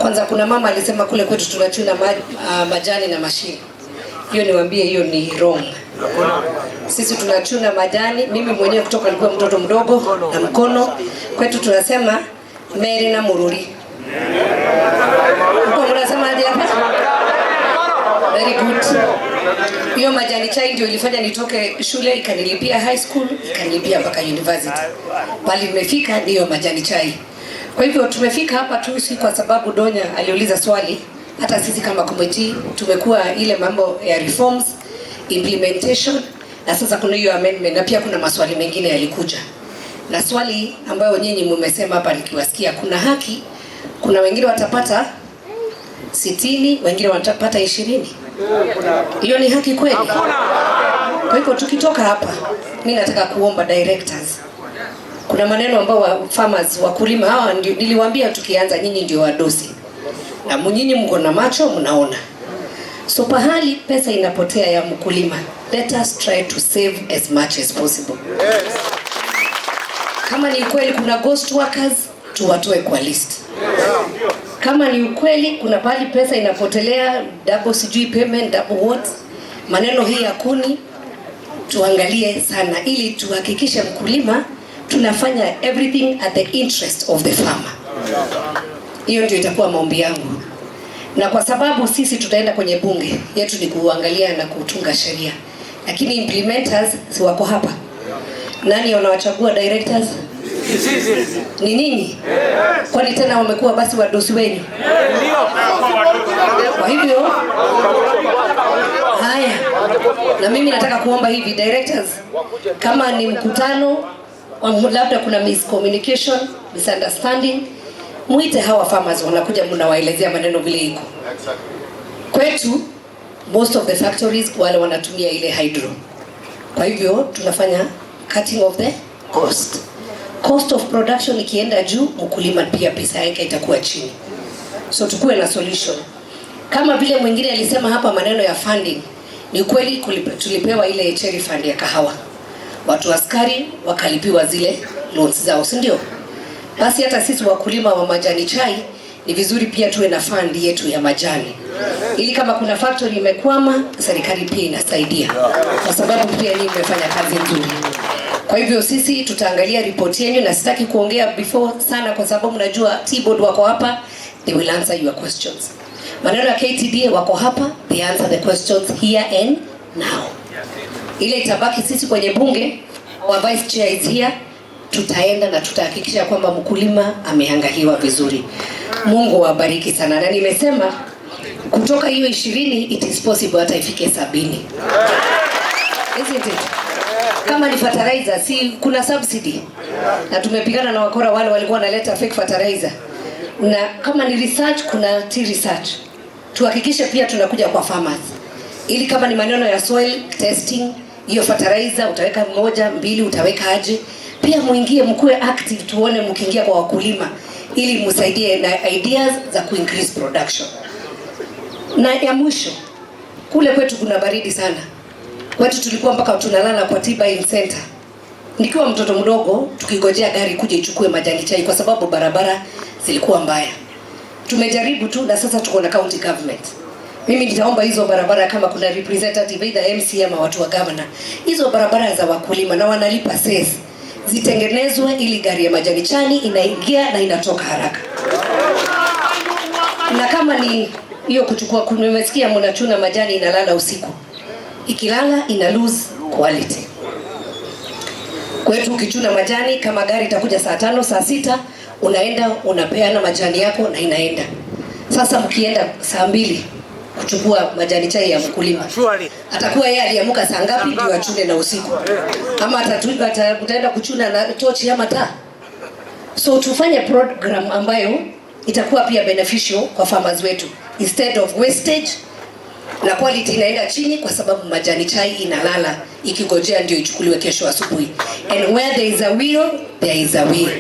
Kwanza kuna mama alisema kule kwetu tunachuna majani na mashine. Hiyo niwaambie, hiyo ni wrong. Sisi tunachuna majani, mimi mwenyewe kutoka nilikuwa mtoto mdogo na mkono. Kwetu tunasema Mary na Mururi. Mko mnasema aje hapa? Very good. Hiyo majani chai ndio ilifanya nitoke shule, ikanilipia high school, ikanilipia mpaka university. Pali nimefika ndiyo majani chai. Kwa hivyo tumefika hapa tu si kwa sababu Donya aliuliza swali, hata sisi kama committee tumekuwa ile mambo ya reforms, implementation, na sasa kuna hiyo amendment na pia kuna maswali mengine yalikuja. Na swali ambayo nyinyi mmesema hapa nikiwasikia, kuna haki, kuna wengine watapata 60, wengine watapata 20. Hiyo ni haki kweli? Kwa hivyo tukitoka hapa, mi nataka kuomba directors, kuna maneno ambao farmers, wakulima hawa ndio niliwaambia tukianza, nyinyi ndio wadosi na nyinyi mko na macho mnaona. So pahali pesa inapotea ya mkulima, let us try to save as much as possible. Kama ni ukweli kuna ghost workers, tuwatoe kwa list. Kama ni ukweli kuna pahali pesa inapotelea, double sijui payment, double what, maneno hii ya kuni tuangalie sana, ili tuhakikishe mkulima tunafanya everything at the interest of the farmer. Hiyo ndio itakuwa maombi yangu, na kwa sababu sisi tutaenda kwenye bunge yetu ni kuangalia na kutunga sheria, lakini implementers si wako hapa. Nani wanawachagua directors? Ni nyinyi? Kwani tena wamekuwa basi wadosi wenyu? Kwa hivyo haya, na mimi nataka kuomba hivi directors, kama ni mkutano labda kuna miscommunication, misunderstanding, muite hawa farmers wanakuja, mnawaelezea maneno vile iko. Kwetu most of the factories wale wanatumia ile hydro, kwa hivyo tunafanya cutting of the cost. Cost of production ikienda juu, mkulima pia pesa yake itakuwa chini, so tukuwe na solution. Kama vile mwingine alisema hapa maneno ya funding, ni kweli tulipewa ile cherry fund ya kahawa, watu wa sukari wakalipiwa zile loans zao, si ndio? Basi hata sisi wakulima wa majani chai ni vizuri pia tuwe na fund yetu ya majani, ili kama kuna factory imekwama, serikali pia inasaidia, kwa sababu pia nyinyi mmefanya kazi nzuri. Kwa hivyo sisi tutaangalia ripoti yenu, na sitaki kuongea before sana, kwa sababu najua Tea Board wako hapa, they will answer your questions. Maneno ya KTDA wako hapa, they answer the questions here and now. Ile itabaki sisi kwenye bunge, our vice chair is here, tutaenda na tutahakikisha kwamba mkulima ameangaliwa vizuri. Mungu awabariki sana, na nimesema kutoka hiyo 20, it is possible hata ifike 70. Isn't it? Kama ni fertilizer, si kuna subsidy? Na tumepigana na wakora wale walikuwa wanaleta fake fertilizer. Na kama ni research, kuna tea research. Tuhakikishe pia tunakuja kwa farmers, ili kama ni maneno ya soil testing, hiyo fertilizer utaweka moja, mbili, utaweka aje, pia muingie, mkuwe active, tuone mkiingia kwa wakulima, ili msaidie na ideas za ku increase production. Na ya mwisho, kule kwetu kuna baridi sana. Kwetu tulikuwa mpaka tunalala kwa tea buying center. Nikiwa mtoto mdogo, tukigojea gari kuja ichukue majani chai kwa sababu barabara zilikuwa mbaya. Tumejaribu tu na sasa tuko na county government. Mimi nitaomba hizo barabara, kama kuna representative, either MC ama watu wa governor, hizo barabara za wakulima na wanalipa cess zitengenezwe ili gari ya majani chai inaingia na inatoka haraka. Na kama ni hiyo kuchukua, nimesikia mnachuna majani inalala usiku, ikilala ina lose quality. Kwetu ukichuna majani, kama gari itakuja saa 5, saa 6, unaenda unapeana majani yako na inaenda. Sasa mkienda saa 2 kuchukua majani chai ya mkulima, atakuwa yeye aliamuka saa ngapi ndio achune na usiku? Ama utaenda kuchuna na tochi ama taa? So tufanye program ambayo itakuwa pia beneficial kwa farmers wetu instead of wastage na quality inaenda chini kwa sababu majani chai inalala ikigojea ndio ichukuliwe kesho asubuhi. And where there is a will, there is a way.